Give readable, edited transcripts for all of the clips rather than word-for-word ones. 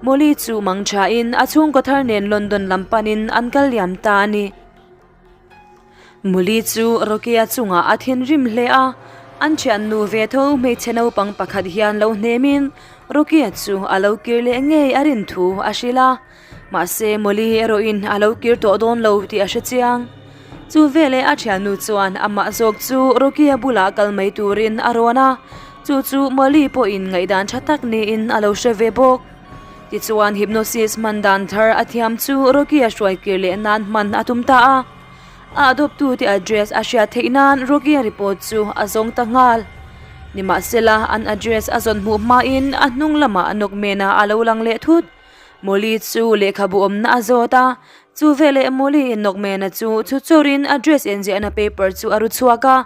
Molly chu mang thain a chhungkaw thar nen London lam panin an kal liam ta a ni. Molly chu Rocky-a chungah a thinrim hle a, an thiannu ve tho hmeichhe naupang pakhat hian lo hnemin Rocky-a chu a lo kir leh ngei a rin thu a hrilh a. Mahse Molly erawhin a lo kir tawh dawn lo tih a hre chiang. Chu veleh a thiannu chuan amah zawk chu Rocky-a bulah kal mai turin a rawn a, chu chu Molly pawhin ngaihdan tha tak niin a lo hre ve bawk. Tichuan hypnosis hman dan thar a thiam chu Rocky-a hruai kir leh nan hman a tum ta a. A adawptute address a hriat theih nan Rocky-a report chu a zawng ta nghal. Nimahsela an address a zawn hmuh hmain a hnung lamah nawkmena a lo lang leh thut. Molly chu lehkhabu awmna a zawt a, chu veleh Molly in nawkmena chu chhu chawrin address inziahna paper chu a ru chhuak a.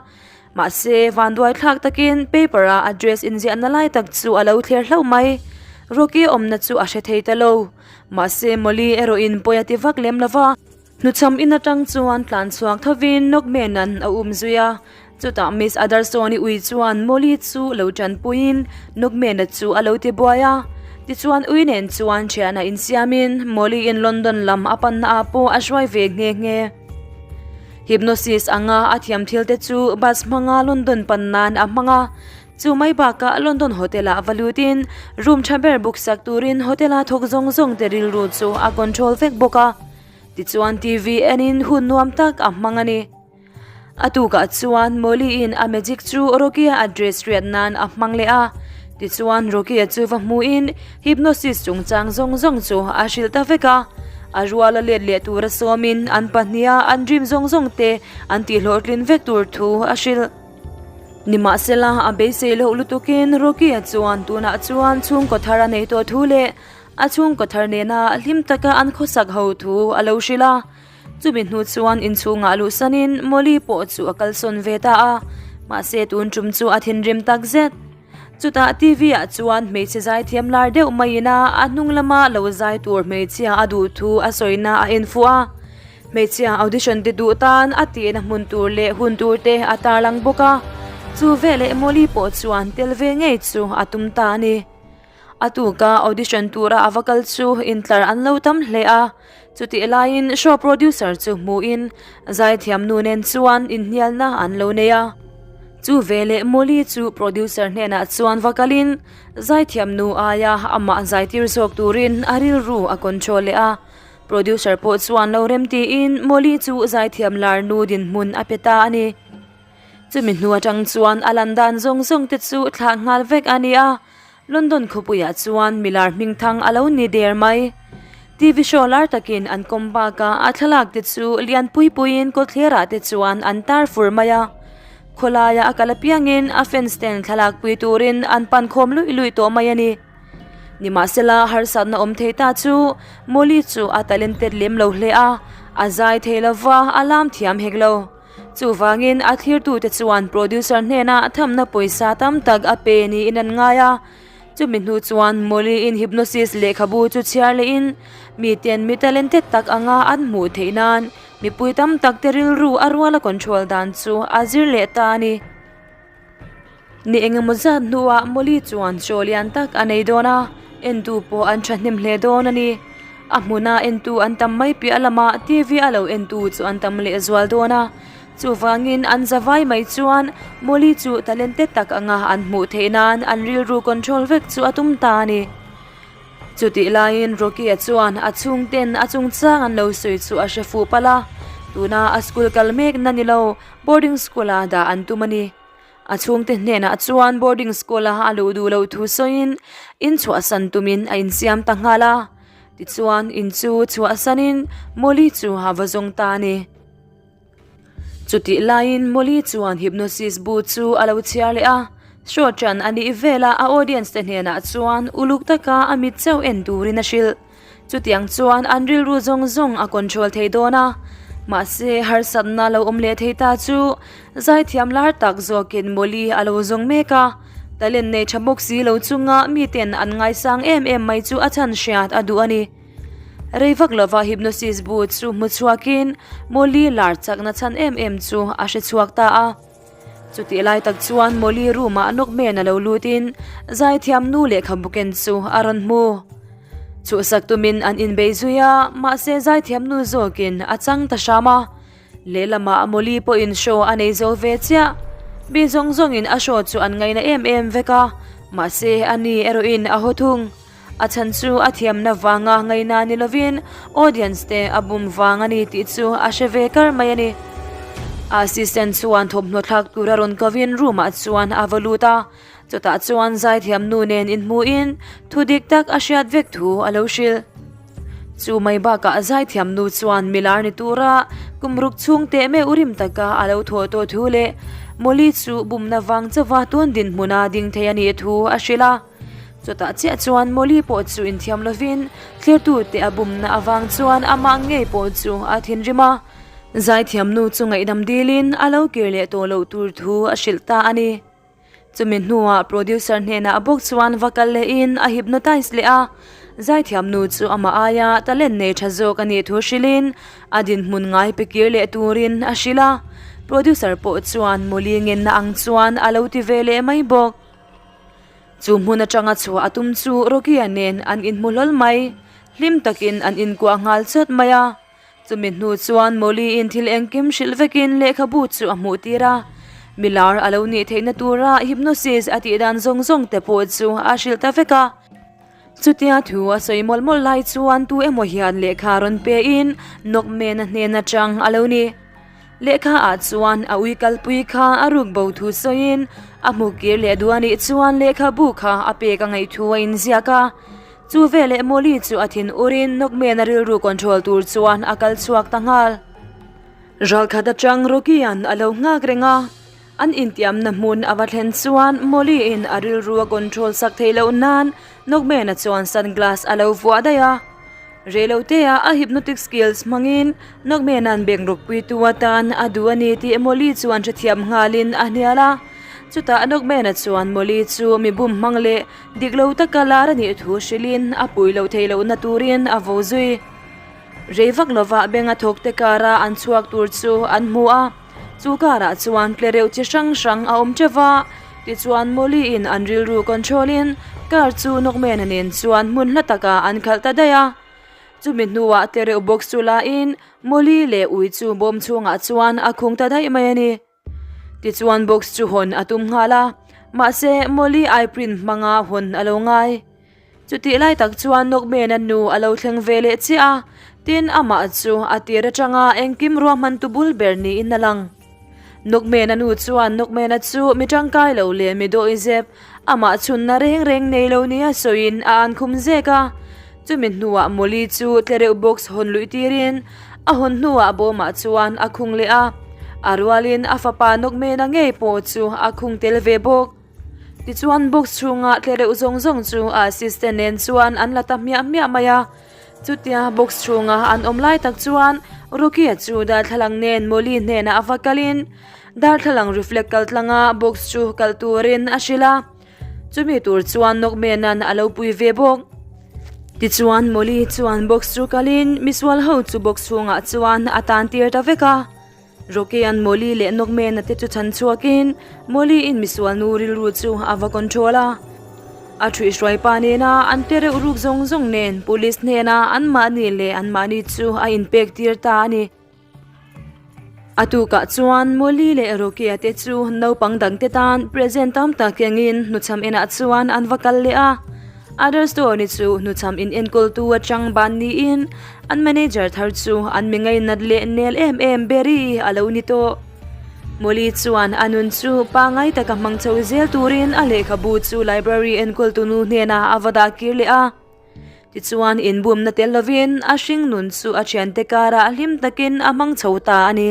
Mahse, vanduai thlak takin paper a address inziahna lai tak chu a lo thler hlauh mai. Rocky awmna chu a hre thei ta lo. Mahse, Molly erawhin pawi a ti vak lem lo va. Hnuchham in atang chuan tlan chhuak thovin Nokmena'n a um zui a. Chutah Miss Adarson-i ui chuan Molly chu lo tanpuiin Nokmena chu a lo ti buai a. Tichuan ui nen chuan thianah insiamin Molly-in London lam a panna ah pawh a hruai ve nghe nghe. Hypnosis anga a thiam thil te chu bus hmanga London pan nan a hmang a, chu mai bakah London hotel ah va lutin room tha ber book sak turin hotel a thawk zawng zawng te rilru chu a control vek bawk a, tichuan TV enin hun nuam tak a hmang a ni. A tukah chuan Molly in a magic chu Rocky-a address riat nan a hmang leh a, tichuan Rocky-a chu va hmuhin hypnosis chungchang zawng zawng chu a hrilh ta vek a, a ruala let leh tura sawmin an pahniha an dream zawng zawng te an tihhlawhtlin vek tur thu a hrilh. Nimahsela a beisei loh lutukin Rocky-a chuan tunah chuan chhungkaw thar a nei tawh thu leh a chhungkaw thar nena hlim taka an khawsak ho thu a lo hrilh a. Chumi hnu chuan inchhungah luhsanin Molly pawh chu a kalsawn ve ta a, mahse tun tum chu a thinrim tak zet. Chutah TV ah chuan hmeichhe zaithiam lar deuh maiin a a hnung lama lo zai tur hmeichhia a duh thu a sawina a enfuh a. Hmeichhia audition ti duh tan a tihna hmun tur leh hun tur te a tarlang bawk a. Chu veleh Molly pawh chuan tel ve ngei chu a tum ta a ni. A tuka audition tura a va kal chu intlar an lo tam hle a, chutih laiin show producer chu hmuhin zaithiam nu nen chuan inhnialna an lo nei a. Chu veleh Molly chu producer hnenah chuan va kalin zaithiam nu aia amah zaitir zawk turin a rilru a control leh a. Producer pawh chuan lo rem tiin Molly chu zaithiam lar nu dinhmun a pe ta a ni. Chumi hnu atang chuan a lan dan zawng zawng te chu thlah nghal vek a ni a, London khawpuiah chuan milar hmingthang a lo ni der mai. TV show lar takin an kawm bakah a thlalak te chu lian pui puiin kawtthlerah te chuan an tar fur mai a. Khawlaia a kal apiangin a fans ten thlalak pui turin an pan khawm luih luih tawh mai a ni. Nimahsela harsatna awm thei ta chu Molly chu a talented lem lo hle a, a zai thei lova a lam thiam hek lo. Chuvangin a thlirtute chuan producer hnenah thamna pawisa tam tak a pe niin an ngai a. Chumi hnu chuan Molly-in hypnosis lehkhabu chu chhiar lehin miten mi talented tak anga an hmuh theih nan mipui tam tak te rilru a ruala control dan chu a zir leh ta a ni. Ni engemaw zat hnuah Molly chuan chaw lian tak a nei dawn a, entu pawh an thahnem hle dawn a ni. A hmuna entu an tam mai piah lamah TV a lo entu chu an tam leh zual dawn a. Chuvangin an za vai mai chuan Molly chu talented tak anga an hmuh theih nan an rilru control vek chu a tum ta a ni. Chutih laiin Rocky-a chuan a chhungten a chungchang an lo sawi chu a hre fuh palh a, tuna a school kal mek na ni lo boarding school-a dah an tum a ni. A chhungte hnenah chuan boarding school-a a luh duh loh thu sawiin in chhuahsan tumin a insiam ta nghal a. Tichuan in chu chhuahsanin Molly chu a va zawng ta a ni. Chutih laiin Molly chuan hypnosis bu chu a lo chhiar leh a, show ṭan a nih velah a audience te hnenah chuan uluk taka a mit chauh en turin a hrilh. Chutiang chuan an rilru zawng zawng a control thei dawn a, mahse harsatna lo awm leh thei ta chu zaithiam lar tak zawkin Molly a lo zawng mek a, talent nei tha bawk si lo chunga miten an ngaisang em em mai chu a chhan hriat a duh a ni. Rei vak lova hypnosis bu chu hmu chhuakin Molly lar chakna chhan em em chu a hre chhuak ta a. Chutih lai tak chuan Molly room ah nawk men a lo lutin zaithiam nu lehkhabu ken chu a rawn hmu. Chhuhsak tumin an inbei zui a, mahse zaithiam nu zawkin a chang ta hram a. Lehlamah Molly pawhin show a nei zo ve chiah. Mi zawng zawngin a show chu an ngaina em em vek a, mahse ani erawhin a haw thung. A chhan chu a thiamna vanga ngaina ni lovin audience te a bum vang a ni tih chu a hre ve kar mai a ni. A assistant chuan thawmhnaw thlak tura rawn kovin room ah chuan a va lut a, chutah chuan zaithiam nu nen inhmuhin thu dik tak a hriat vek thu a lo hrilh. Chu mai bakah zaithiam nu chuan milar ni tura kum ruk chhung teh meuh rim taka a lo thawh tawh thu leh Molly chu bumna vang chauva tun dinhmuna ding thei a nih thu a hrilh a. Chutah chiah chuan Molly pawh chu inthiam lovin thlirtute a bumna avang chuan amah ngei pawh chu a thinrim a. Zaithiam nu chu ngaihdam dilin a lo kir leh tawh loh tur thu a hrilh ta a ni. Chumi hnuah producer hnenah bawk chuan va kal lehin a hypnotize leh a, zaithiam nu chu amah aia talent nei tha zawk a nih thu hrilhin a dinhmun ngai pe kir leh turin a hrilh a. Producer pawh chuan Molly ngenna ang chuan a lo ti ve leh mai bawk. Chu hmun atanga chhuah a tum chu Rocky-a nen an inhmu hlawl mai. Hlim takin an inkuah nghal chawt mai a. Chumi hnu chuan Molly-in thil engkim hrilh vekin lehkhabu chu a hmuh tir a. Milar a lo nih theihna tura hypnosis a tih dan zawng zawng te pawh chu a hrilh ta vek a. Chutia thu a sawi mawlh mawlh lai chuan tu emaw hian lehkha rawn pein Nokmena hnen atang a lo ni. Lehkha ah chuan a ui kalpui kha a ruk bo thu sawiin a hmu kir leh duh a nih chuan lehkhabu kha a pek a ngaih thu a inziak a. Chu veleh Molly chu a thin urin Nokmena rilru control tur chuan a kal chhuak ta nghal. Ralkhat atang Rocky-a'n a lo nghak reng a. An intiamna hmun a va thlen chuan Molly-in a rilru a control sak theih loh nan Nokmena chuan sunglass a lo vuah daih a. Reilotea a hypnotic skills hmangin Nokmena'n bank rukpuitu atan a duh a ni tih Molly chuan hrethiam nghalin a hnial a. Chutah Nokmena chuan Molly chu mi bum hmang leh dik lo taka lar a nih thu hrilhin a pui loh theih lohna turin a vo zui. Rei vak lovah bank a thawkte kara an chhuak tur chu an hmu a. Chu karah chuan tlereuh chi hrang hrang a awm teuh va, tichuan Molly-in an rilru control-in car chu Nokmena nen chuan hmun hla takah an khalh ta daih a. Chumi hnuah tlereuh box chu lain Molly leh ui chu bawm chhungah chuan a khung ta daih mai a ni. Tichuan box chu hawn a tum nghal a, mahse Molly eye print hmanga hawn a lo ngai. Chutih lai tak chuan Nokmena nu a lo thleng ve leh chiah a, tin amah chu a tir atanga engkim ruahmantu bul ber niin a lang. Nokmena nu chuan Nokmena chu mi tangkai lo leh mi dawihzep, amah chhunna reng reng nei lo nia sawiin a an khum zek a. Chumi hnuah Molly chu tlereuh box hawn luih tirin a hawn hnuah bawmah chuan a khung leh a, a rualin a fapa Nokmena ngei pawh chu a khung tel ve bawk. Tichuan box chhunga tlereuh zawng zawng chu a assistant nen chuan an la ta hmiah hmiah mai a. Chutia box chhunga an awm lai tak chuan Rocky-a chu darthlalang nen Molly hnenah a va kalin darthlalang reflect kal tlanga box chu kalh turin a hrilh a. Chumi tur chuan Nokmena'n a lo pui ve bawk. Tichuan Molly chuan box chu kalin misual ho chu box chhungah chuan a tan tir ta vek a. Rocky-a'n Molly leh Nokmena te chu chhan chhuakin Molly-in misual nu rilru chu a va control a. A ṭhuihhruai pa nena an te reuh ruk zawng zawng nen police hnena anmahni leh anmahni chu a inpek tir ta a ni. A tukah chuan Molly leh Rocky-a te chu naupang dangte tan present tam tak kengin hnuchham enah chuan an va kal leh a. Other store ni chu hnuchham in enkawltu atang ban niin an manager thar chu an mi ngainat leh nel em em Barry a lo ni tawh. Molly chuan a nun chu pangai taka hmang chho zel turin a lehkhabu chu library enkawltu nu hnenah a va dah kir leh a. Tichuan inbumna tel lovin a hring nun chu a thiante karah hlim takin a hmang chho ta a ni.